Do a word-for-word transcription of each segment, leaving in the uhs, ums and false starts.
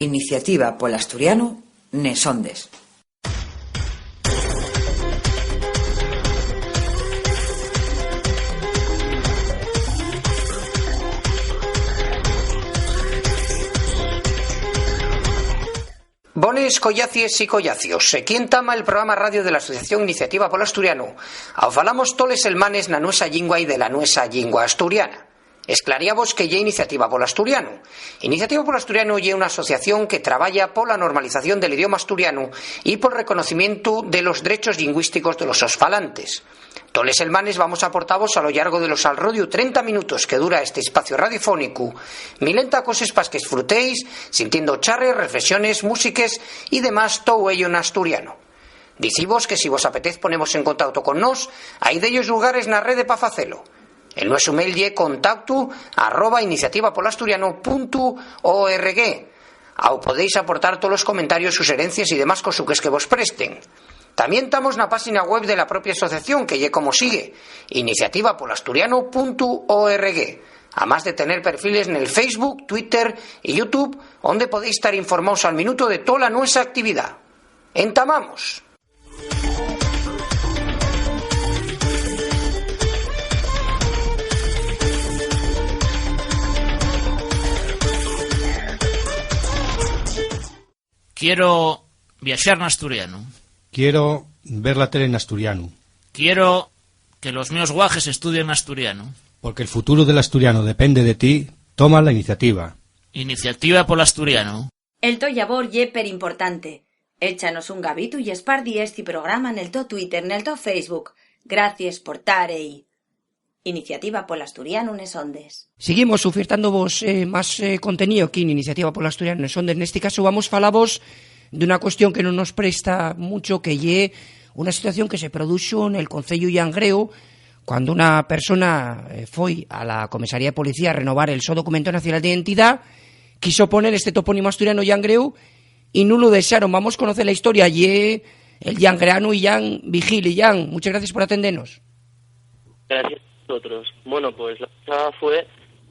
Iniciativa pol Asturianu nes Ondes. Bones collacies y collacios. Equí entama el programa radio de la Asociación Iniciativa pol Asturianu. Au falamos toles selmanes na nuesa llingua y de la nuesa llingua asturiana. Esclaríavos qué ye Iniciativa pol Asturianu. Iniciativa pol Asturianu ye una asociación que trabaya pola normalización del idioma asturianu y pol reconocimientu de los drechos llingüísticos de los sos falantes. Toles selmanes vamos aportavos a lo llargo de los alrodiu trenta minutos que dura este espacio radiofónicu milenta coses pas qu'esfrutéis, sintiendo charres, reflexiones, músiques y demás, tou ello n'asturianu. Dicivos que si vos apetez ponemos en contauto con nós, hai dellos llugares na rede pa facelo. El nuesu mail ye contactu arroba iniciativapolasturianu puntu org. Au podéis aportar tolos comentarios, suxerencies y demás cosuques que vos presten. Tamién tamos na páxina web de la propia asociación, que ye como sigue, iniciativapolasturianu puntu org, amás de tener perfiles nel Facebook, Twitter y YouTube, onde podéis tar informaos al minuto de tola nuesa actividá. ¡Entamamos! Quiero viaxar n'asturianu. Quiero ver la tele en asturiano. Quiero que los míos guajes estudien n'asturianu. Porque el futuro del asturiano depende de ti, toma la iniciativa. Iniciativa pol Asturianu. El to llabor ye perimportante. Échanos un gabitu y espardi esti programa nel to Twitter, nel to Facebook. Gracies por tar ehí. Iniciativa pol Asturianu nes Ondes. Seguimos ufiertándovos, eh, más, eh, conteníu aquí n'Iniciativa pol Asturianu nes Ondes. Nesti casu vamos falavos d'una cuestión que nun nos presta mucho, que ye una situación que se produxo nel Conceyu Llangreu, cuando una persona, eh, foi a la comisaría de policía a renovar el so documento nacional d'identidá, quiso poner este topónimo asturiano Llangreu y nun lu dexaron. Vamos conocer la historia. Ye el llangreanu Illán Vigil. Illán, muchas gracias por atendenos. Gracias a vosotros. Bueno, pues la cosa fue,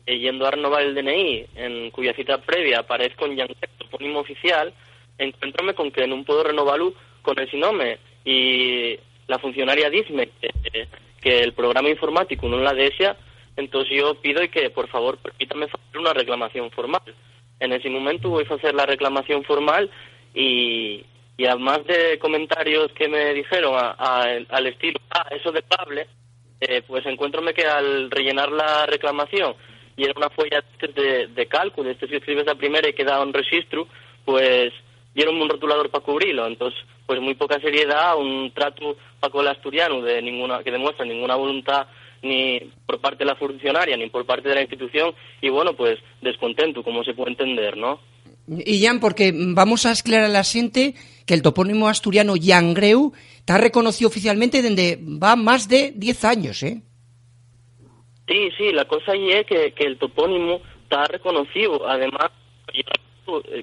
eh, yendo a renovar el D N I, en cuya cita previa aparezco en Llangreu, topónimo oficial, encuéntrome con que nun puedo renovalu con esi nome, y la funcionaria dizme que, que el programa informático non la dexa, entós yo pido que, por favor, permítame facer una reclamación formal. En ese momento voy a hacer la reclamación formal y, y además de comentarios que me dijeron a, a, al estilo, "Ah, eso de cable", eh, pues encuéntrome que al rellenar la reclamación, y era una folla de, de cálculo, estes que escribes la primera y queda un registro, pues dieron un rotulador pa cubrilo. Entonces, pues muy poca seriedad, un trato pa col asturianu de ninguna, que demuestra ninguna voluntad ni por parte de la funcionaria ni por parte de la institución, y bueno, pues descontento, como se puede entender, ¿no? Illán, porque vamos a esclarar a la xente que el topónimo asturiano Llangreu ta reconocíu oficialmente dende va más de diez años, ¿eh? Sí, sí, la cosa ye que, que el topónimo ta reconocíu. Además,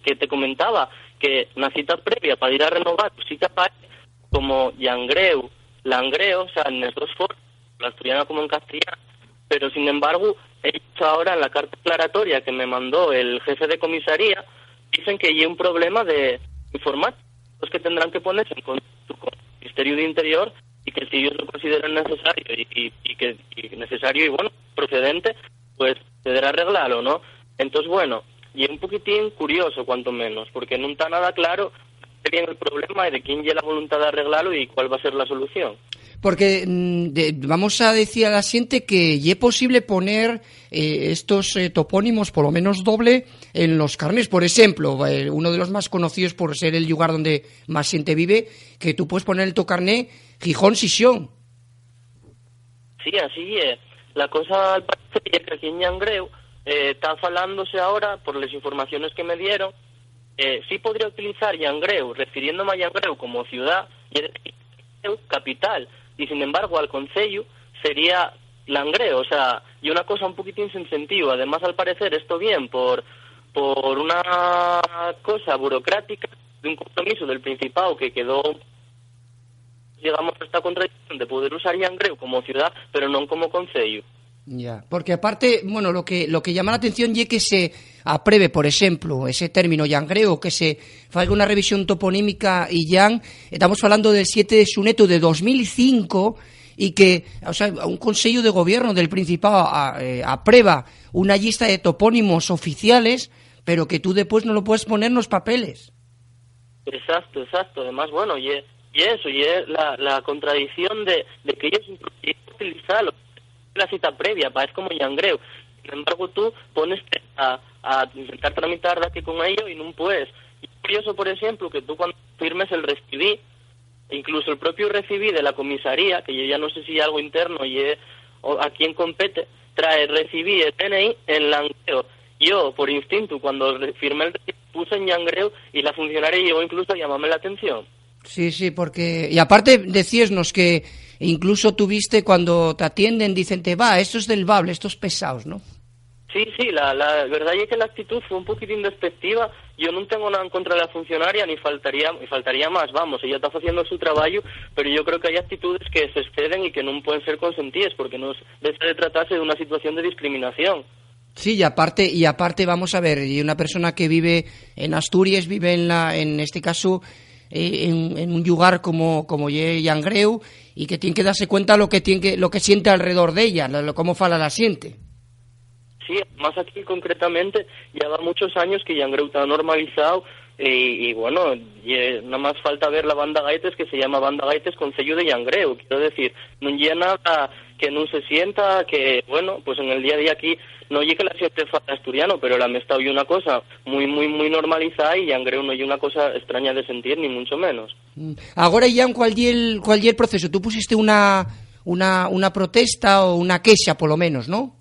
que te comentaba que na cita previa pa dir a renovar, cita pa como Llangreu, Langreo, o sea, en les dos formas, l'asturiana como en castellano, pero, sin embargo, ellos ahora en la carta aclaratoria que me mandó el jefe de comisaría dicen que ye un problema de informática, los que tendrán que ponerse en contacto con el Ministerio de Interior y que si ellos lo consideran necesario y, y- y que y necesario y, bueno, procedente, pues se deberá arreglar o no. Entonces, bueno, y es un poquitín curioso, cuanto menos, porque no está nada claro de bien el problema y de quién ye la voluntad de arreglarlo y cuál va a ser la solución. Porque, mm, de- vamos a decir a la gente que ye posible poner, eh, estos, eh, topónimos, por lo menos doble, en los carnés. Por ejemplo, eh, uno de los más conocidos por ser el lugar donde más gente vive, que tú puedes poner en tu carné Gijón Sisión. Sí, así es. La cosa, al parecer, es que aquí en Llangreu, eh, está falándose ahora, por las informaciones que me dieron, eh, sí podría utilizar Llangreu, refiriéndome a Llangreu como ciudad, y es decir, Llangreu, capital, y sin embargo al concello sería Langreo. O sea, y una cosa un poquitín sin sentido. Además, al parecer, esto bien por, por una cosa burocrática de un compromiso del Principado que quedó, llegamos a esta contradicción de poder usar Llangreu como ciudad, pero no como concello. Ya, porque aparte, bueno, lo que, lo que llama la atención ye que se apruebe, por exemplu, ese término llangreu, que se faiga una revisión toponímica y llan, estamos hablando del siete de xunetu de dos mil cinco, y que, o sea, un consello de gobierno del Principado a-, eh, aprueba una llista de topónimos oficiales, pero que tú después no lo puedes poner en los papeles. Exacto, exacto. Además, bueno, y, y eso, y es la, la contradicción de, de que ellos incluso llegan a utilizar la cita previa, pa es como llangreu. Sin embargo, tú pones a, a intentar tramitar daqué con ello y no puedes. Y es curioso, por ejemplo, que tú cuando firmes el recibí, incluso el propio recibí de la comisaría, que yo ya no sé si algo interno y es, o a quién compete, trae recibí el D N I en llangreu. Yo, por instinto, cuando re-, firmé el recibí, puse en llangreu y la funcionaria llegó incluso a llamarme la atención. Sí, sí, porque, y aparte decíesnos que incluso tuviste cuando te atienden, dicen, te va, estos del bable, estos pesados, ¿no? Sí, sí, la, la verdad es que la actitud fue un poquitín despectiva. Yo no tengo nada en contra de la funcionaria, ni faltaría, ni faltaría más, vamos, ella está haciendo su trabajo, pero yo creo que hay actitudes que se exceden y que no pueden ser consentidas, porque no es, debe de tratarse de una situación de discriminación. Sí, y aparte, y aparte, vamos a ver, y una persona que vive en Asturias, vive en la, en este caso, eh, en, en un llugar como, como ye Llangreu, y que tiene que darse cuenta lo que tiene que, lo que siente alrededor de ella, lo, lo, cómo fala la siente. Sí, más aquí concretamente, ya va muchos años que Llangreu está normalizado, y, y bueno, ye, nada más falta ver la banda Gaites, que se llama Banda Gaites Concello de Llangreu. Quiero decir, no ye nada que no se sienta, que, bueno, pues en el día a día aquí no ye que la gente fala asturiano, pero la amistad y una cosa muy, muy, muy normalizada, y Llangreu no ye una cosa extraña de sentir, ni mucho menos. Mm. Agora, Ian, ¿cuál ye el, cuál ye el proceso? Tú pusiste una, una, una protesta o una quexa, por lo menos, ¿no?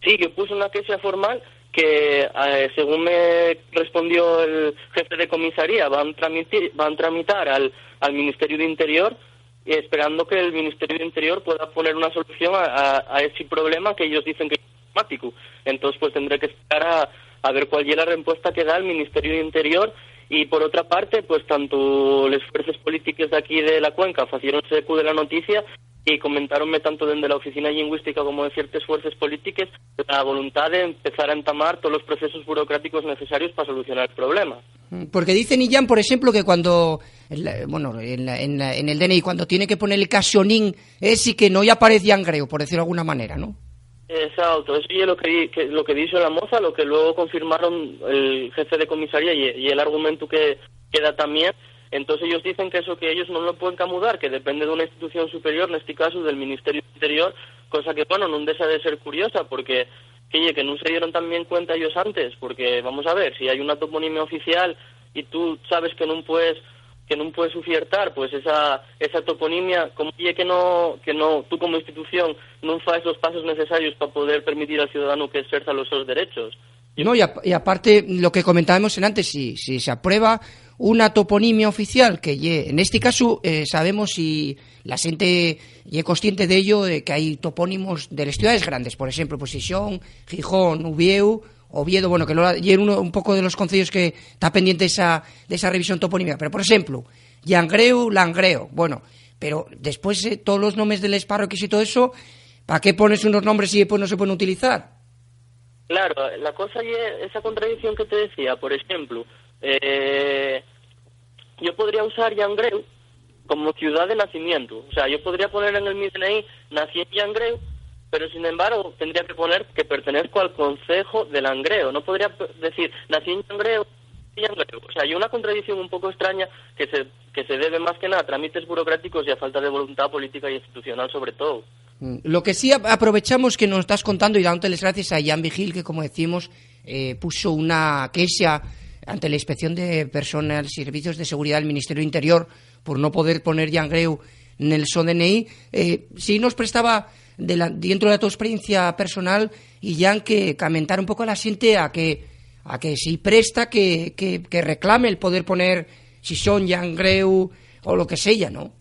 Sí, yo puse una quexa formal que, eh, según me respondió el jefe de comisaría, van tramiti-, van tramitar al, al Ministerio de Interior, esperando que el Ministerio de Interior pueda poner una solución a, a, a ese problema que ellos dicen que es problemático. Entonces, pues tendré que esperar a, a ver cuál es la respuesta que da el Ministerio de Interior. Y por otra parte, pues tanto les fuerzas políticas de aquí de la cuenca facieron eco de la noticia y comentáronme tanto dende la Oficina Llingüística como de ciertes fuerzas políticas la voluntad de empezar a entamar todos los procesos burocráticos necesarios pa solucionar el problema. Mm, porque dice Millán, por exemplu, que cuando, en la, bueno, en la, en la, en el D N I, cuando tiene que poner el casionín, es y que no ya aparece Llangreu, por decirlo de alguna manera, ¿no? Exacto, eso es lo que, di-, que, lo que dijo la moza, lo que luego confirmaron el jefe de comisaría y, y el argumento que, que da también. Entonces ellos dicen que eso, que ellos no lo pueden camudar, que depende de una institución superior, en este caso del Ministerio de Interior, cosa que, bueno, no deja de ser curiosa, porque que ye que no se dieron también cuenta ellos antes, porque, vamos a ver, si hay una toponimia oficial y tú sabes que no puedes, que no puedes ofertar, pues, esa, esa toponimia, ¿cómo ye que no, que no, tú como institución no faes los pasos necesarios pa poder permitir al ciudadano que exerza los sus derechos? No, y ap-, y aparte, lo que comentábamos en antes, si, si se aprueba una toponimia oficial, que ye, en este caso, eh, sabemos si la gente ye consciente de ello, de que hay topónimos de las ciudades grandes, por ejemplo, pues, Xixón, Gijón, Uviéu, Oviedo, bueno, que lo, ye uno, un poco de los concellos que está pendiente esa, de esa revisión toponímica. Pero, por ejemplo, Llangreu, Langreo, bueno, pero después, eh, todos los nombres de les parroquias y todo eso, ¿pa qué pones unos nombres y después no se pueden utilizar? Claro, la cosa ye esa contradicción que te decía. Por ejemplo, eh, yo podría usar Llangreu como ciudad de nacimiento. O sea, yo podría poner en el mi D N I, "Nací en Llangreu", pero sin embargo tendría que poner que pertenezco al concejo de Langreo. No podría p-, decir, "Nací en Llangreu, Llangreu". O sea, hay una contradicción un poco extraña que se, que se debe más que nada a trámites burocráticos y a falta de voluntad política y institucional, sobre todo. Mm, lo que sí ap-, aprovechamos que nos estás contando, y dándote las gracias a Ian Vigil, que, como decimos, eh, puso una quexa ante la Inspección de Personal y Servicios de Seguridad del Ministerio Interior por no poder poner Llangreu nel so D N I. Eh, sí nos prestaba, de la, dentro de la tu experiencia personal, Ian, que comentar un poco a la gente a que, a que si presta que, que, que reclame el poder poner Xixón, Llangreu o lo que sea, ¿no?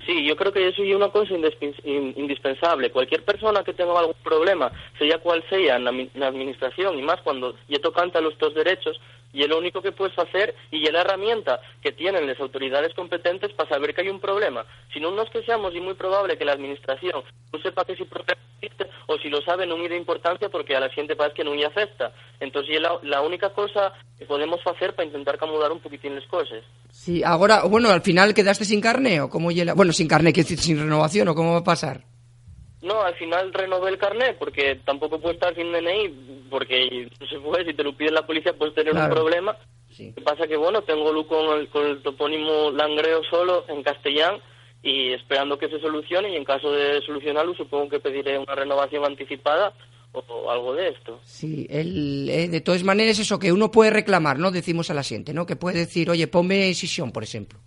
Sí, yo creo que eso es una cosa indispen-, in-, indispensable. Cualquier persona que tenga algún problema, sea cual sea, en la mi-, en la administración, y más cuando ya tocante a los tus derechos, Ye lo único que puedes facer y ye la herramienta que tienen les autoridaes competentes pa saber qu'hai un problema. Si nun nos quexamos, ye mui probable que la administración nun sepa que si problema existe, o si lo sabe, nun-y da importancia porque a la xente parez que nun-y afecta. Entós, ye la, la única cosa que podemos facer pa intentar camudar un poquitín les coses. Sí, agora, bueno, al final quedaste sin carné, ¿o cómo ye la? Bueno, sin carné, quiero decir, sin renovación, ¿o cómo va a pasar? No, al final renové el carné, porque tampoco puedes estar sin D N I, porque no se puede, si te lo pide la policía puedes tener un Claro. problema. Sí. Lo que pasa que, bueno, tengo lu con el, con el topónimo Langreo solo en castellán y esperando que se solucione, y en caso de solucionarlo supongo que pediré una renovación anticipada o, o algo de esto. Sí, el, eh, de todas maneras, eso que uno puede reclamar, ¿no? Decimos a la gente, ¿no? Que puede decir, "Oye, ponme en sesión", por ejemplo.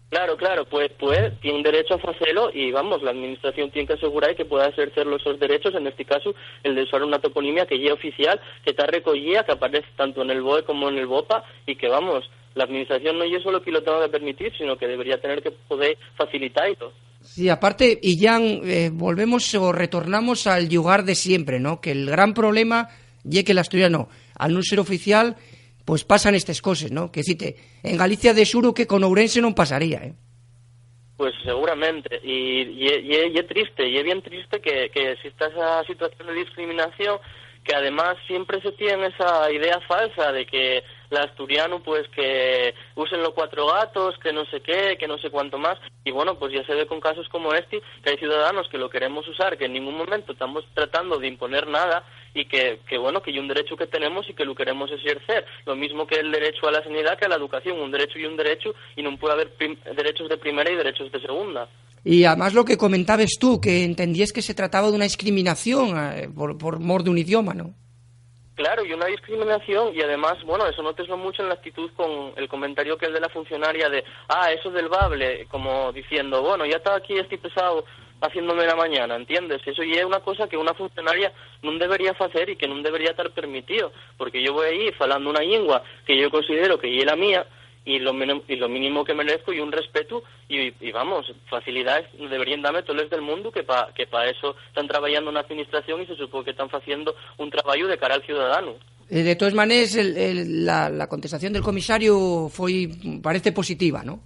Claro, claro, pues, pues, tiene derecho a facelo y, vamos, la administración tiene que asegurar que pueda ejercer los sos derechos, en este caso, el de usar una toponimia que ye oficial, que está recollida, que aparece tanto en el boe como en el bopa y que, vamos, la administración no ye solo quien lo tenga que permitir, sino que debería tener que poder facilitarlo. Sí, aparte, Illán, eh, volvemos o retornamos al llugar de siempre, ¿no? Que el gran problema ye que l'asturiano, al nun ser oficial, pues pasan estes coses, ¿no? Que cite, en Galicia de xuru que con Ourense non pasaría, ¿eh? Pues seguramente, y ye, ye, ye triste, ye bien triste que, que exista esa situación de discriminación, que además siempre se tiene esa idea falsa de que l'asturianu, pues, que usen los cuatro gatos, que no sé qué, que no sé cuánto más, y bueno, pues ya se ve con casos como este, que hay ciudadanos que lo queremos usar, que en ningún momento estamos tratando de imponer nada, y que, que, bueno, que ye un derecho que tenemos y que lo queremos ejercer. Lo mismo que el derecho a la sanidad, que a la educación, un derecho y un derecho, y no puede haber prim-, derechos de primera y derechos de segunda. Y además lo que comentabes tú, que entendíes que se trataba d'una discriminación, eh, por, por mor d'un idioma, ¿no? Claro, y una discriminación, y además, bueno, eso nóteslo mucho en la actitud con el comentario que el de la funcionaria de, "Ah, eso del bable", como diciendo, "Bueno, ya está aquí este pesado haciéndome la mañana", ¿entiendes? Eso ya es una cosa que una funcionaria no debería hacer y que no debería estar permitido, porque yo voy ahí falando una lengua que yo considero que es la mía, y lo, menem- y lo mínimo que merezco y un respeto, y, y vamos, facilidades deberíen dame toles del mundo, que pa, que pa eso están trabajando en la administración y se supone que están haciendo un trabajo de cara al ciudadano. Eh, de todas maneras, el, el, la, la contestación del comisario foi, parece positiva, ¿no?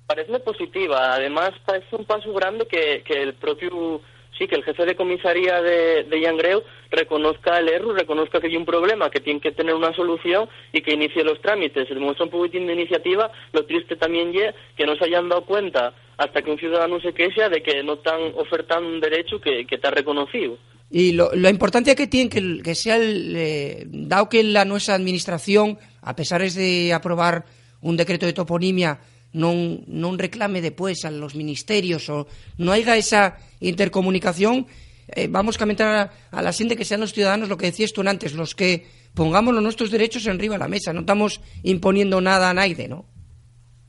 Parece positiva. Además, parece un paso grande que, que el propio, sí, que el jefe de comisaría de, de Llangreu reconozca el error, reconozca que hay un problema, que tiene que tener una solución y que inicie los trámites. Se demuestra un poquitín de iniciativa. Lo triste también ye que no se hayan dado cuenta hasta que un ciudadano se quexa de que no están ofertando un derecho que, que está reconocido. Y lo, la importancia que tiene que, que sea el, eh, dado que la nuestra administración, a pesar de aprobar un decreto de toponimia, non, non reclame después a los ministerios o no haya esa intercomunicación, eh, vamos a comentar a, a la gente que sean los ciudadanos, lo que decías tú antes, los que pongamos los nuestros derechos enriba de la mesa, no estamos imponiendo nada a nadie, ¿no?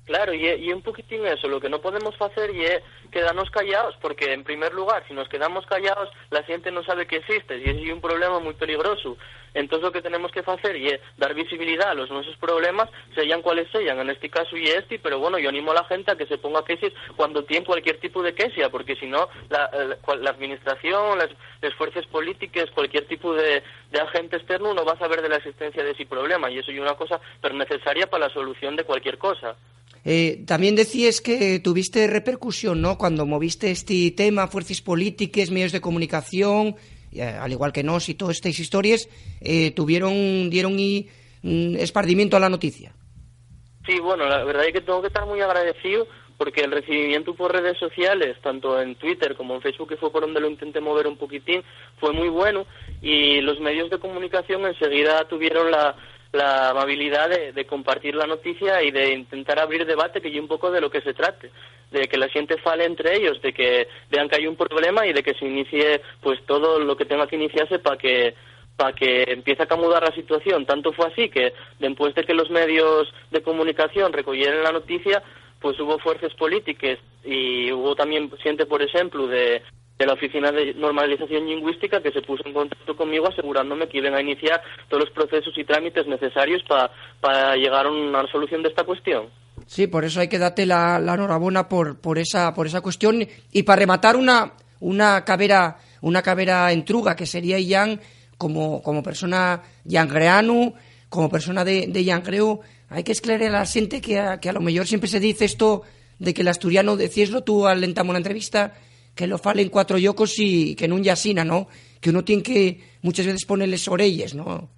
Claro, y, y un poquitín eso, lo que no podemos hacer y quedarnos callados, porque en primer lugar, si nos quedamos callados, la gente no sabe que existes, y ese es un problema muy peligroso. Entonces lo que tenemos que hacer y dar visibilidad a los nuestros problemas, sean cuales sean. En este caso y este, pero bueno, yo animo a la gente a que se ponga quejes cuando tiene cualquier tipo de queja, porque si no, la, la, cual- la administración, las, las fuerzas políticas, cualquier tipo de, de agente externo no va a saber de la existencia de ese problema, y eso es una cosa pero necesaria para la solución de cualquier cosa. Eh, también decías que tuviste repercusión, ¿no? Cuando moviste este tema, fuerzas políticas, medios de comunicación, eh, al igual que nos y todas estas historias, eh, tuvieron, dieron y, mm, esparcimiento a la noticia. Sí, bueno, la verdad es que tengo que estar muy agradecido porque el recibimiento por redes sociales, tanto en Twitter como en Facebook, que fue por donde lo intenté mover un poquitín, fue muy bueno, y los medios de comunicación enseguida tuvieron la, la amabilidad de, de compartir la noticia y de intentar abrir debate, que es un poco de lo que se trate, de que la gente fale entre ellos, de que vean que hay un problema y de que se inicie, pues, todo lo que tenga que iniciarse para que para que empiece a camudar la situación. Tanto fue así que, después de que los medios de comunicación recogieron la noticia, pues hubo fuerzas políticas y hubo también gente, por ejemplo, de, de la Oficina de Normalización Lingüística que se puso en contacto conmigo asegurándome que iban a iniciar todos los procesos y trámites necesarios para llegar a una solución de esta cuestión. Sí, por eso hay que darte la, la enhorabona por, por esa, por esa cuestión. Y para rematar, una, una cabera, una cabera entruga que sería Ian como, como persona, Ian Greanu, como persona de, de Llangreu, hai que esclarecer a la xente que a, que a lo mellor siempre se dice esto de que l'asturiano, decíeslo tú al entamo la entrevista, que lo falen cuatro llocos y que nun ye asina, ¿no? Que uno tiene que muchas veces poner les orelles, ¿no?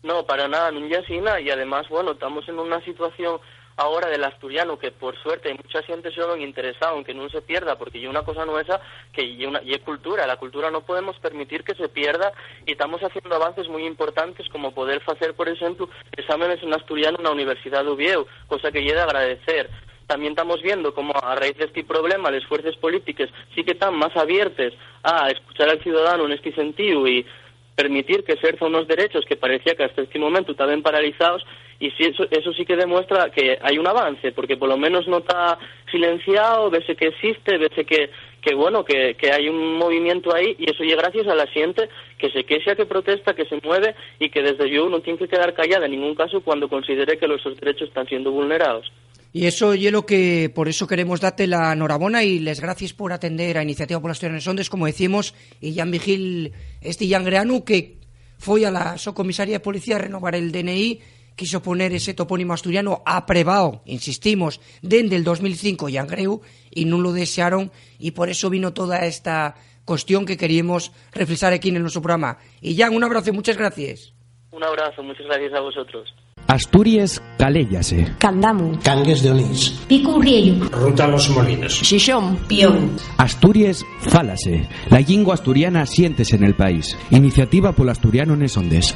No, para nada, nun ye asina, y además, bueno, estamos en una situación ahora del asturiano que por suerte hai mucha xente xoven interesada en que nun se pierda, porque ye una cosa nuesa que ye, una, ye cultura, la cultura no podemos permitir que se pierda, y estamos haciendo avances muy importantes como poder facer, por exemplu, exámenes en asturiano na Universidad d'Uviéu, cosa que ye d'agradecer. También estamos viendo como a raíz d'esti problema les fuerces polítiques sí que están más abiertes a escuchar al ciudadano en este sentido y permitir que ejerza unos derechos que parecía que hasta este momento estaban paralizados, y si eso, eso sí que demuestra que hay un avance, porque por lo menos no está silenciado, vese que existe, vese que, que bueno, que, que hay un movimiento ahí, y eso ye gracias a la gente que se quexa, que protesta, que se mueve, y que desde luego no tiene que quedar callada en ningún caso cuando considere que los sus derechos están siendo vulnerados. Y eso ye lo que, por eso queremos darte la norabona y les gracies por atender a Iniciativa por l'Asturianu nes Ondes, como decimos, y Jan Vigil, este llangreanu que foi a la so comisaría de policía a renovar el D N I, quiso poner ese topónimo asturiano aprobao, insistimos, dende el dos mil cinco Llangreu, y nun lo desearon, y por eso vino toda esta cuestión que queríamos reflexar aquí en el nuestro programa. Y Jan, un abrazo y muchas gracias. Un abrazo, muchas gracias a vosotros. Asturies caléllase. Candamu. Cangues de Onís. Picu Riellu. Ruta Los Molinos. Xixón. Pión. Asturies fálase. La llingua asturiana siéntese nel país. Iniciativa pol asturianu nes Ondes.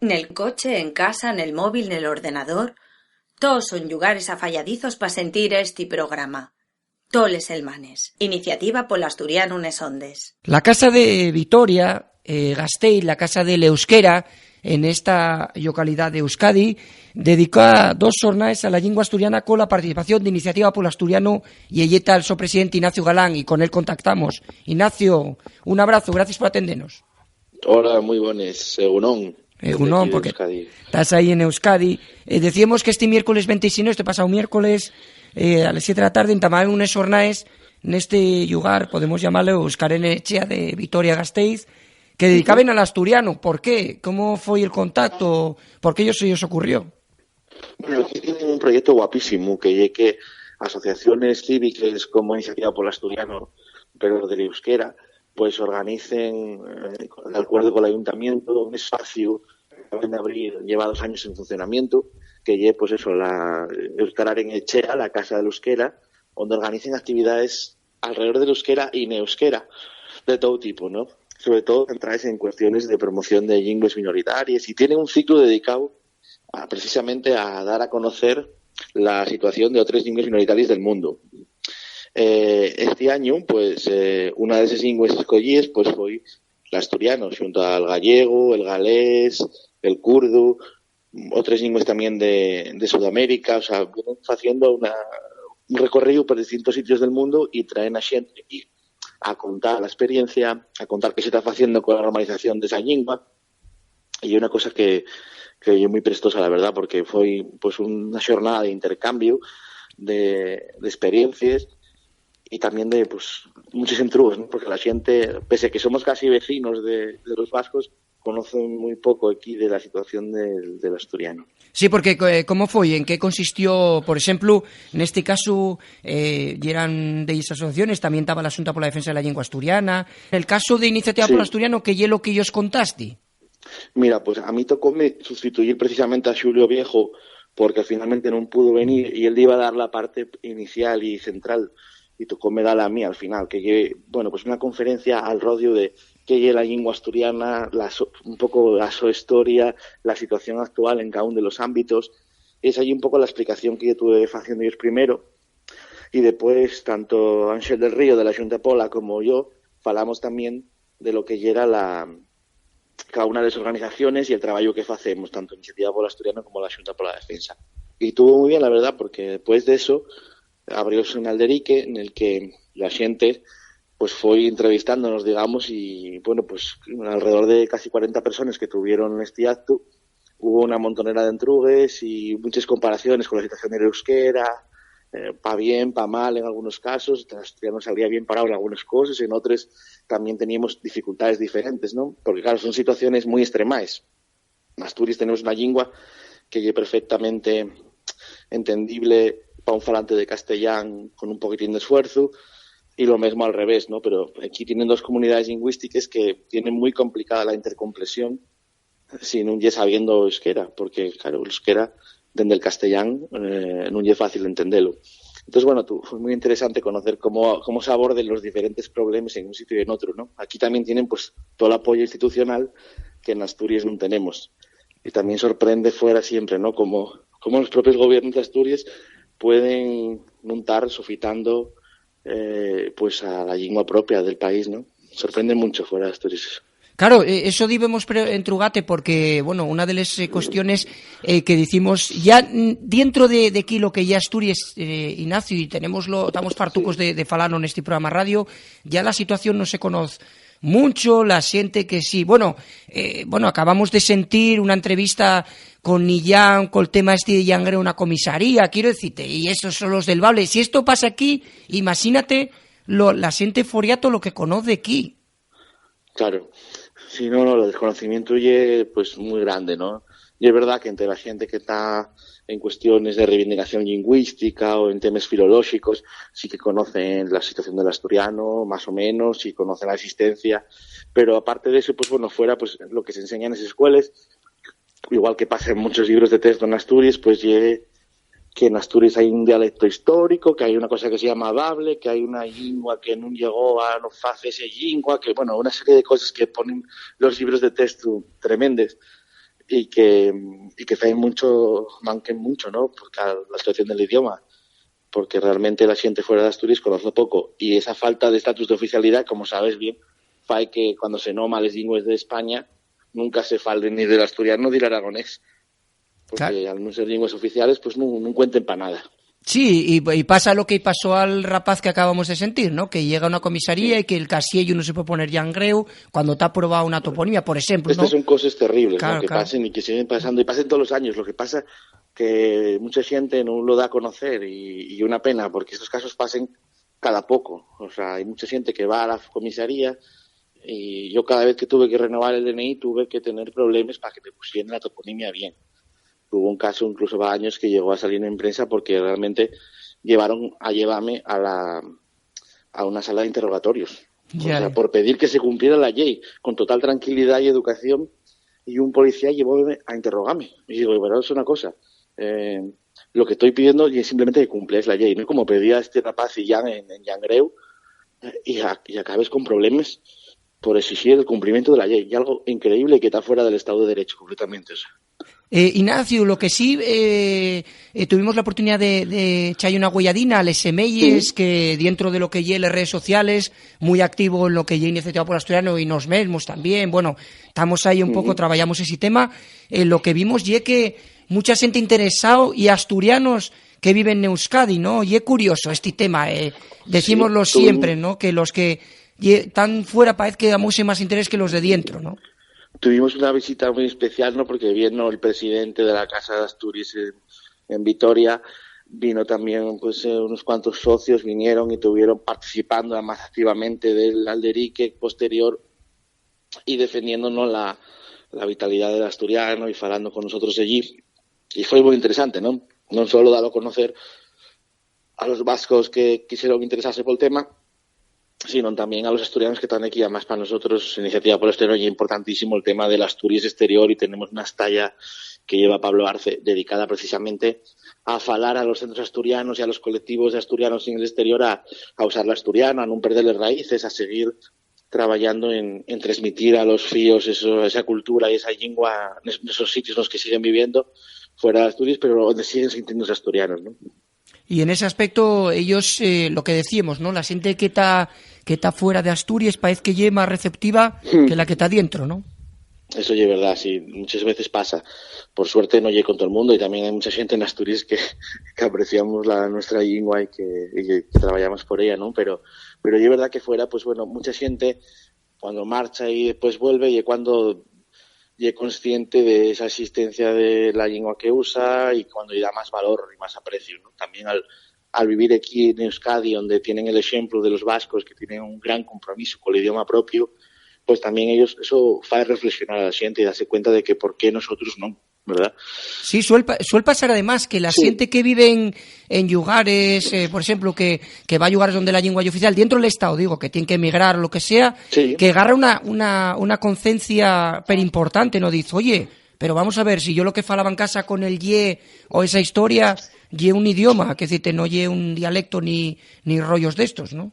Nel coche, en casa, nel móvil, nel ordenador, toos son llugares afayadizos pa sentir esti programa. Toles selmanes. Iniciativa pol asturianu nes Ondes. La Casa de Vitoria, eh, Gasteiz, la Casa del Euskera, en esta llocalidá d'Euskadi, dedica dos xornaes a la llingua asturiana cola participación d'Iniciativa pol Asturianu, y ye el so presidente Ignacio Galán, y con él contactamos. Ignacio, un abrazo, gracias por atendenos. Hola, muy bones, egunon. Egunon, porque estás ahí en Euskadi. Eh, decíamos que este miércoles veintiséis, este pasado miércoles, eh, a las siete de la tarde, entamaban unes xornaes neste llugar, podemos llamarlo Euskaren Etxea de Vitoria-Gasteiz, que dedicaban al asturiano. ¿Por qué? ¿Cómo fue el contacto? ¿Por qué ellos se os ocurrió? Bueno, aquí tienen un proyecto guapísimo, que ye que asociaciones cíviques como Iniciativa pol Asturianu, pero del euskera, pues organicen, eh, de acuerdo con el ayuntamiento, un espacio que acaban de abrir, lleva dos años en funcionamiento, que ye, pues eso, la Euskararen Etxea, la Casa del Euskera, donde organicen actividades alrededor del euskera y neuskera, de todo tipo, ¿no? Sobre todo centradas en cuestiones de promoción de lingües minoritarias, y tiene un ciclo dedicado a, precisamente a dar a conocer la situación de otras lingües minoritarias del mundo. Eh, este año, pues, eh, una de esas lingües escogidas, pues, fue el asturiano, junto al gallego, el galés, el kurdo, otras lingües también de, de Sudamérica. O sea, vienen haciendo una, un recorrido por distintos sitios del mundo y traen a gente aquí a contar la experiencia, a contar qué se está haciendo con la normalización de esa lengua. Y una cosa que, que yo muy prestosa, la verdad, porque fue, pues, una jornada de intercambio de, de experiencias y también de, pues, muchos entrugas, ¿no? Porque la gente, pese a que somos casi vecinos de, de los vascos, conocen muy poco aquí de la situación del, del asturiano. Sí, porque, eh, ¿cómo fue? ¿En qué consistió, por ejemplo, en este caso, eh, y eran de esas asociaciones, también estaba la Xunta por la Defensa de la Lengua Asturiana? En el caso de Iniciativa sí. Por Asturiano, ¿qué ye lo que ellos contaste? Mira, pues a mí tocóme sustituir precisamente a Xulio Viejo, porque finalmente no pudo venir y él iba a dar la parte inicial y central, y tocóme dala a mí al final, que ye, bueno, pues una conferencia al rodio de qué ye la lingua asturiana, la so, un poco la so historia, la situación actual en cada uno de los ámbitos. Esa ye un poco la explicación que yo tuve haciendo ellos primero, y después tanto Ángel del Río de la Xunta Pola como yo falamos también de lo que yera la, cada una de las organizaciones y el trabajo que facemos, tanto Iniciativa pol Asturianu como la Xunta pola Defensa. Y tuvo muy bien, la verdad, porque después de eso abrióse un alderique en el que la gente, pues, fue entrevistándonos, digamos, y, bueno, pues alrededor de casi cuarenta personas que tuvieron este acto, hubo una montonera de entrugues y muchas comparaciones con la situación del euskera, eh, pa bien, pa mal en algunos casos, el asturiano salía bien parado en algunas cosas, en otras también teníamos dificultades diferentes, ¿no? Porque, claro, son situaciones muy extremas. N'Asturies tenemos una llingua que ye perfectamente entendible pa un falante de castellán con un poquitín d'esfuerzu, y lo mesmo al revés, ¿no? Pero aquí tienen dos comunidades lingüístiques que tienen muy complicada la intercomprensión si nun ye sabiendo euskera, porque, claro, el euskera, dende el castellán, eh, nun ye fácil entendelo. Entonces, bueno, tú, fue muy interesante conocer cómo, cómo se aborden los diferentes problemas en un sitio y en otro, ¿no? Aquí también tienen, pues, todo el apoyo institucional que en Asturias no tenemos. Y también sorprende fuera siempre, ¿no? Cómo, cómo los propios gobiernos de Asturias pueden nun tar sofitando, eh, pues, a la lengua propia del país, ¿no? Sorprende mucho fuera de Asturias. Claro, eh, eso debemos pre-, entrugate porque, bueno, una de las, eh, cuestiones, eh, que decimos, ya, mm, dentro de, de aquí lo que ya Asturias, eh, Ignacio, y tenémoslo, estamos fartucos de, de falalo en este programa radio, ya la situación no se conoce mucho, la gente que sí. Bueno, eh, bueno, acabamos de sentir una entrevista con Nillán, col tema este de Yangreu, una comisaría, quiero decirte, y esos son los del Bable. Si esto pasa aquí, imagínate lo, la gente foriato lo que conoce aquí. Claro. Sí, no, no, el desconocimiento ye, pues, muy grande, ¿no? Y es verdad que entre la gente que está en cuestiones de reivindicación lingüística o en temas filológicos, sí que conocen la situación del asturiano, más o menos, y conocen la existencia. Pero aparte de eso, pues, bueno, fuera, pues, lo que se enseña en esas escuelas, igual que pasa en muchos libros de texto en Asturias, pues, ye que en Asturias hay un dialecto histórico, que hay una cosa que se llama bable, que hay una lengua que nun llegó a no facer esa lengua, que, bueno, una serie de cosas que ponen los libros de texto tremendes y que, y que faen mucho, manquen mucho, ¿no? Porque a la situación del idioma, porque realmente la gente fuera de Asturias conoce poco, y esa falta de estatus de oficialidad, como sabes bien, fai que cuando se noma les lingües de España nunca se fale ni del asturiano ni del aragonés, porque, claro, al nun ser lingües oficiales, pues nun, nun cuenten pa nada. Sí, y, y pasa lo que pasó al rapaz que acabamos de sentir, ¿no? Que llega a una comisaría, sí, y que el casiello no se puede poner Yangreu cuando está aprobada una toponimia, por ejemplo, ¿no? Estas son cosas terribles, ¿no? Claro, que, claro, pasen y que siguen pasando, y pasen todos los años. Lo que pasa que mucha gente no lo da a conocer y, y una pena, porque estos casos pasen cada poco. O sea, hay mucha gente que va a la comisaría y yo cada vez que tuve que renovar el D N I tuve que tener problemas para que me pusieran la toponimia bien. Hubo un caso, incluso va años, que llegó a salir en prensa porque realmente llevaron a llevarme a la, a una sala de interrogatorios. Ya. O sea, por pedir que se cumpliera la ley con total tranquilidad y educación, y un policía llevóme a interrogarme. Y digo, pero es una cosa, eh, lo que estoy pidiendo es simplemente que cumpláis la ley, ¿no? Como pedía este rapaz y ya en, en Yangreu, eh, y, a, y acabes con problemas por exigir el cumplimiento de la ley, y algo increíble que está fuera del Estado de Derecho completamente. O sea. Eh, Ignacio, lo que sí, eh, eh, tuvimos la oportunidad de, de echar una güeyadina a les semeyes, sí, que dentro de lo que ye les redes sociales, muy activo en lo que ye Iniciativa por Asturiano y nos mesmos también. Bueno, estamos ahí un poco, sí, trabajamos ese tema. Eh, lo que vimos ye que mucha gente interesado y asturianos que viven en Euskadi, ¿no? Ye curioso este tema, eh, decímoslo, sí, siempre, ¿no? Que los que ye-, están fuera parece que dan más interés que los de dentro, ¿no? Tuvimos una visita muy especial, ¿no? Porque vino el presidente de la Casa de Asturias en, en Vitoria, vino también, pues, eh, unos cuantos socios, vinieron y estuvieron participando más activamente del Alderique posterior y defendiéndonos la, la vitalidad del asturiano y falando con nosotros allí. Y fue muy interesante, ¿no? No solo darlo a conocer a los vascos que quisieron interesarse por el tema, sino también a los asturianos que están aquí. Además, para nosotros, Iniciativa por Asturiano, es importantísimo el tema del Asturias exterior, y tenemos una estalla que lleva Pablo Arce dedicada precisamente a falar a los centros asturianos y a los colectivos de asturianos en el exterior a, a usar el asturiano, a no perder las raíces, a seguir trabajando en, en transmitir a los fíos eso, esa cultura y esa lengua en es-, en esos sitios en los que siguen viviendo fuera de Asturias, pero donde siguen sintiéndose asturianos, ¿no? Y en ese aspecto, ellos, eh, lo que decíamos, ¿no? La gente que está, que está fuera de Asturias parece que ye más receptiva, hmm, que la que está dentro, ¿no? Eso ye verdad, sí. Muchas veces pasa. Por suerte no ye con todo el mundo, y también hay mucha gente en Asturias que, que apreciamos la nuestra lengua y que, y que, que trabajamos por ella, ¿no? Pero, pero ye verdad que fuera, pues bueno, mucha gente cuando marcha y después vuelve, y cuando ye consciente de esa existencia de la lengua que usa y cuando le da más valor y más aprecio, ¿no? También al, al vivir aquí en Euskadi, donde tienen el ejemplo de los vascos, que tienen un gran compromiso con el idioma propio, pues tamién ellos, eso fai reflexionar a la xente y dase cuenta de que por qué nosotros non, ¿verdad? Sí, suel, pa- suel pasar además que la Sí. Xente que vive en, en llugares, eh, por exemplu, que, que va a llugares donde la llingua ye oficial, dentro del Estado, digo, que tien que emigrar, lo que sea, Sí. que agarra una, una, una concencia per importante, ¿no? Diz, oye, pero vamos a ver, si yo lo que falaba en casa con el ye o esa historia, ye un idioma, que decirte, no ye un dialecto ni, ni rollos d'estos, ¿no?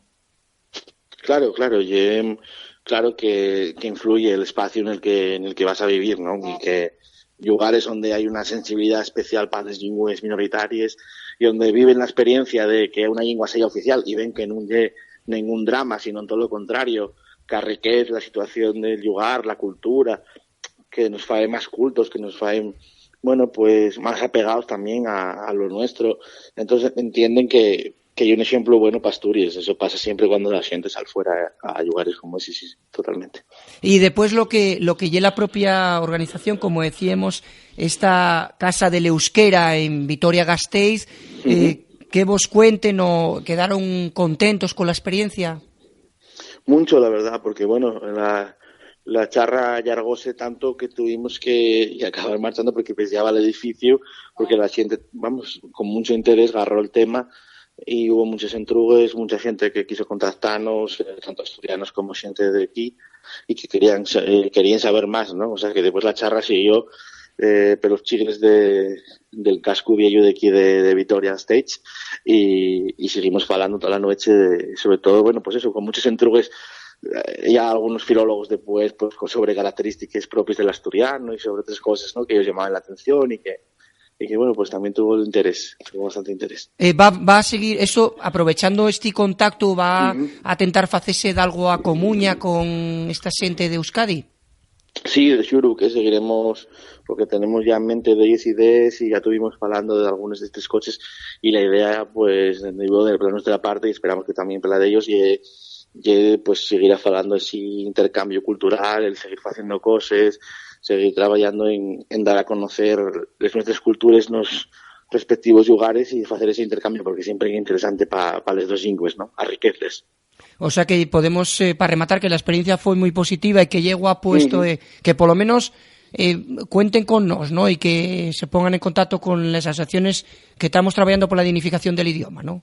Claro, claro, ye, claro que, que influye el espacio en el que, en el que vas a vivir, ¿no? Y que llugares onde hai una sensibilidá especial pa les llingües minoritaries y onde viven la experiencia de que una llingua sea oficial y ven que nun ye nengún drama, sino en todo lo contrario, que arriquez la situación del llugar, la cultura, que nos fae más cultos, que nos fae, bueno, pues, más apegaos tamién a, a lo nuestro. Entonces entienden que, que ye un exemplu bueno pa Asturies. Eso pasa siempre cuando la xente sal fuera a, a llugares como ese, sí, sí, totalmente. Y después lo que, lo que ye la propia organización, como decíamos, esta Casa de l'Eusquera en Vitoria-Gasteiz, eh, ¿qué vos cuenten o quedaron contentos con la experiencia? Muncho, la verdá, porque, bueno, la, la charra allargóse tanto que tuvimos que, que acabar marchando porque pechaba l'edificiu, porque la xente, vamos, con muncho interés garró el tema y hubo munches entrugues, muncha xente que quiso contactanos, eh, tanto asturianos como xente de aquí, y que querían sa-, eh, querían saber más, ¿no? O sea, que después la charra siguió, eh, pelos chigres de, del cascu vieyu de aquí de, de Vitoria Stage y, y seguimos falando toda la noche, de, sobre todo, bueno, pues eso, con munches entrugues, eh, ya algunos filólogos después, pues, co-, sobre característiques propies del asturiano y sobre otras cosas, ¿no? Que ellos llamaban la atención y que, y que, bueno, pues también tuvo el interés, tuvo bastante interés. Eh, va, va a seguir eso, aprovechando este contacto, va Ujú. a tentar facese d'algo a comuña con esta xente de Euskadi? Sí, de xuru que seguiremos, porque tenemos ya en mente delles idees y ya tuvimos falando de algunos d'estes coches, y la idea, pues, digo, de la nuestra parte, y esperamos que también pela d'ellos, ye, ye, pues, seguir afalando ese intercambiu cultural, el seguir faciendo coses, seguir trabayando en, en dar a conocer les nuestres cultures nos respectivos llugares y facer ese intercambiu, porque siempre ye interesante pa, pa les dos llingües, ¿no? Arriquezles. O sea que podemos, eh, pa rematar, que la experiencia foi mui positiva y que ye guapo esto Ujú. de que, polo menos, eh, cuenten con nós, ¿no? Y que se pongan en contacto con les asociaciones que tamos trabayando pola dignificación del idioma, ¿no?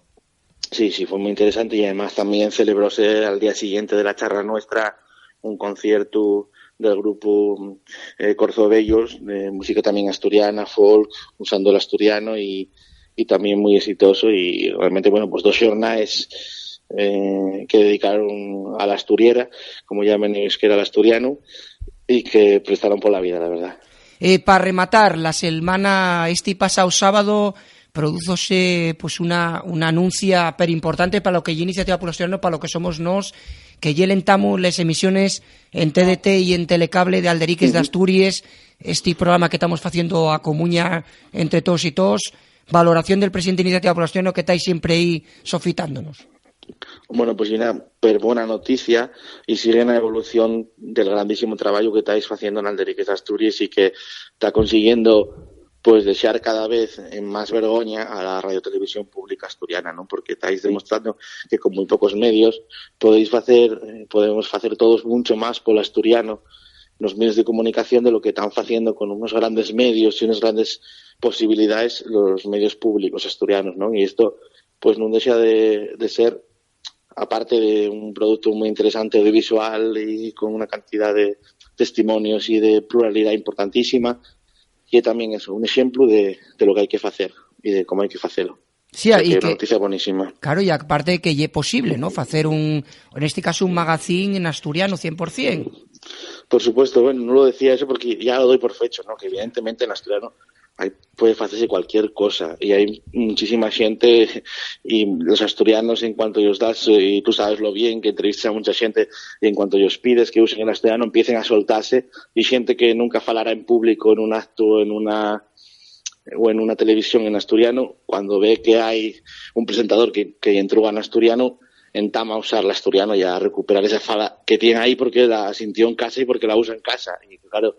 Sí, sí, fue muy interesante y además también celebróse al día siguiente de la charra nuestra un conciertu del grupu, eh, Corzo Bellos, de música también asturiana, folk, usando el asturiano y, y también muy exitoso y realmente, bueno, pues dos xornaes, eh, que dedicaron a la asturiera, como llamen ellos, que era el asturiano, y que prestaron por la vida, la verdad. Eh, pa rematar, la selmana, esti pasao sábado, prodúzose, pues, una, una anuncia per importante pa lo que ye Iniciativa Pueblo Asturiano, pa lo que somos nós, que ye l'entamu les emisiones en T D T y en Telecable de Alderiques Ujú. d'Asturies, esti programa que tamos faciendo a comuña entre toos y toos, valoración del presidente d'Iniciativa Pueblo Asturiano, que tais siempre ahí sofitándonos. Bueno, pues ye una per bona noticia y sigue na evolución del grandísimo trabayu que tais faciendo en Alderiques d'Asturies y que ta consiguiendo, pues, dexar cada vez en más vergoña a la radiotelevisión pública asturiana, ¿no? Porque tais demostrando que con muy pocos medios podéis facer, eh, podemos facer todos muncho más pol asturiano nos medios de comunicación de lo que tán faciendo con unos grandes medios y unas grandes posibilidaes los medios públicos asturianos, ¿no? Y esto, pues, nun dexa de, de ser, aparte de un producto muy interesante audiovisual y con una cantidad de testimonios y de pluralidad importantísima, ye también eso, un exemplu de, de lo que hai que facer y de cómo hai que facelo. Sí, o sea, y que una que, noticia bonísima. Claro, y aparte que ye posible, ¿no? Facer un, en este caso, un magazín en asturiano, cien por cien. Por supuesto, bueno, no lo decía eso porque ya lo doy por fecho, ¿no? Que evidentemente en asturiano hay, puede hacerse cualquier cosa y hay muchísima gente y los asturianos en cuanto ellos das, y tú sabes lo bien que entrevistas a mucha gente y en cuanto ellos pides que usen el asturiano empiecen a soltarse y gente que nunca falara en público en un acto, en una o en una televisión en asturiano, cuando ve que hay un presentador que, que entruga en asturiano, entama a usar l'asturiano y a recuperar esa fala que tiene ahí porque la sintió en casa y porque la usa en casa. Y claro,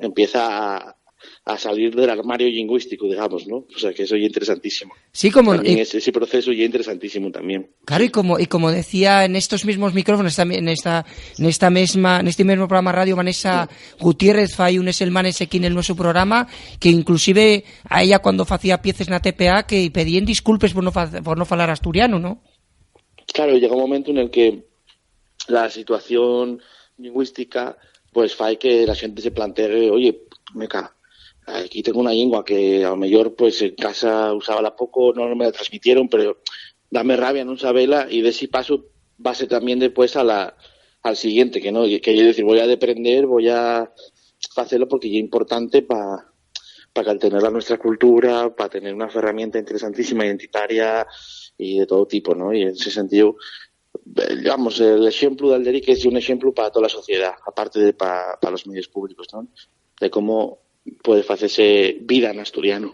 empieza a, a salir del armario lingüístico, digamos, ¿no? O sea, que eso ye interesantísimo. Sí, como, también eh, es, ese proceso ye interesantísimo también. Claro, y como, y como decía en estos mismos micrófonos, también en esta, en esta mesma, en este mismo programa radio, Vanessa Gutiérrez, fai unes selmanes aquí en el nuestro programa, que inclusive a ella cuando facía pieces na T P A, que pedían disculpes por no fa-, por no falar asturiano, ¿no? Claro, llega un momento en el que la situación lingüística, pues, fai que la gente se plantee, oye, meca, aquí tengo una lengua que a lo mejor, pues, en casa usábala poco, no me la transmitieron, pero dame rabia nun sabela, y de ese paso va a ser también después a la, al siguiente, que no, que yo decir, voy a deprender, voy a hacerlo porque es importante para pa caltener la nuestra cultura, para tener una herramienta interesantísima, identitaria y de todo tipo, ¿no? Y en ese sentido, eh, digamos, el ejemplo de Alderic es un ejemplo para toda la sociedad, aparte de para los medios públicos, ¿no? De cómo puede hacerse vida en asturiano.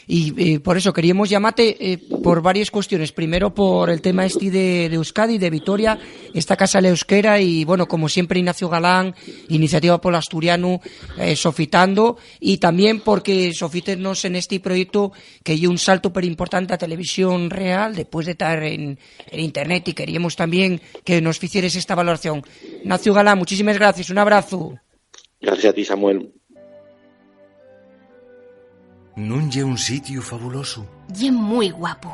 Y eh, por eso queríamos llamarte eh, por varias cuestiones. Primero por el tema este de, de Euskadi, de Vitoria, esta Casa de la Euskera y, bueno, como siempre, Ignacio Galán, Iniciativa por Asturiano, eh, sofitando. Y también porque sofítenos en este proyecto que ye un salto per importante a Televisión Real, después de estar en, en Internet, y queríamos también que nos ficieres esta valoración. Ignacio Galán, muchísimas gracias, un abrazo. Gracias a ti, Samuel. ¿Nun ye un sitiu fabulosu? Ye mui guapu.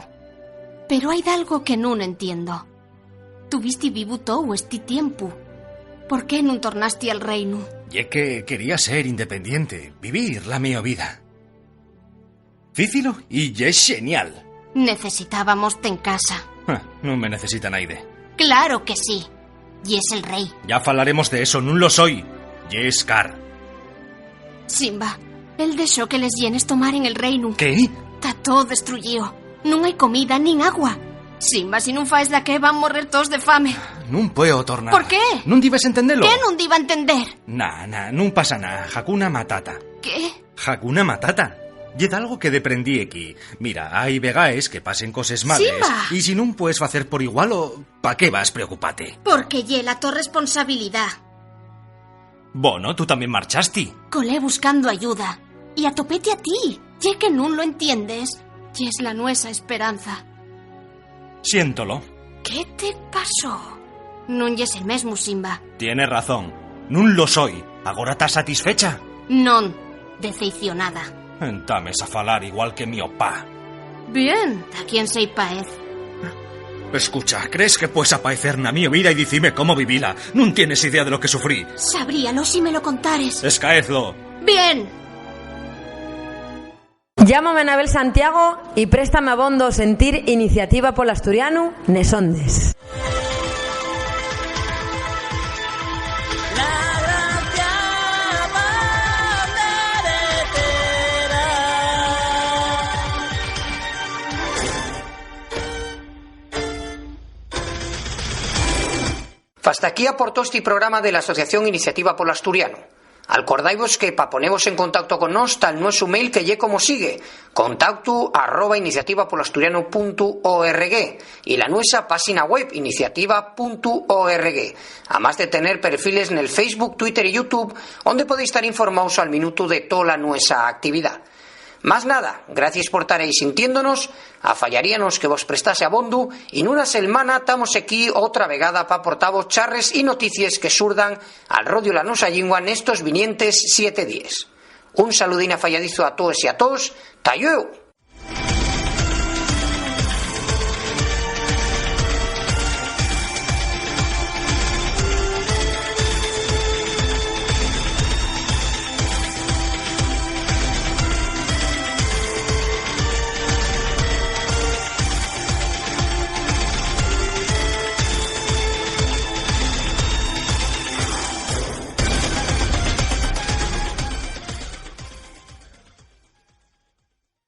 Pero hai dalgo que nun entiendo. Tuvisti vivu tou esti tiempu. ¿Por qué nun tornasti al reinu? Ye que quería ser independiente, vivir la mio vida. Fícilo y ye xenial. Necesitábamoste en casa. Ah, nun me necesita naide. Claro que sí. Yes el rei. Ya falaremos de eso, nun lo soi. Ye Scar. Simba, el dexó que les hienes tomaren el reinu. ¿Qué? Ta too destruyío. Nun hai comida nin agua. Simba, si nun faes daqué, van morrer toos de fame. Nun puedo tornar. ¿Por qué? ¿Nun dibes entendelo? ¿Qué nun diba entender? Na, na, nun pasa na. Hakuna Matata. ¿Qué? Hakuna Matata. Ye dalgo que deprendí equí. Mira, hai vegaes que pasen coses males. Simba! Y si nun puedes facer por igualo, ¿pa qué vas preocupate? Porque ye la to responsabilidá. Bono, tú tamién marchasti. Colé buscando ayuda. Y atopéte a ti. Ye que nun lo entiendes. Yes la nuesa esperanza. Siéntolo. ¿Qué te pasó? Nun yes el mesmu, Simba. Tiene razón. Nun lo soi. ¿Agora ta satisfecha? Non, decepcionada. Entames a falar igual que mio pa. Bien. ¿Ta quién se-y paez? Escucha, ¿crees que puedes apaecer na mio vida y dicime cómo vivila? Nun tienes idea de lo que sufrí. Sabríalo si me lo contares. Escaezlo. Bien. Llámame Anabel Santiago y préstame abondo sentir Iniciativa pol Asturianu nes ondes. Fasta aquí aportó esti programa de l'Asociación Iniciativa pol Asturianu. Alcordaivos que pa ponevos en contacto con nós ta'l nuesu mail que ye como sigue: contactu arroba iniciativapolasturianu puntu org, y la nuesa páxina web, iniciativa puntu org, amás de tener perfiles nel Facebook, Twitter y YouTube, onde podéis tar informaos al minutu de tola nuesa actividá. Más nada, gracies por tar ehí sintiéndonos, afallaríanos que vos prestase abondu, y nuna selmana tamos equí otra vegada p'aportavos charres y noticies que surdan al rodiu la nusa llingua nestos vinientes siete díes. Un saludín afayadizu a toes y a toos, ta llueu.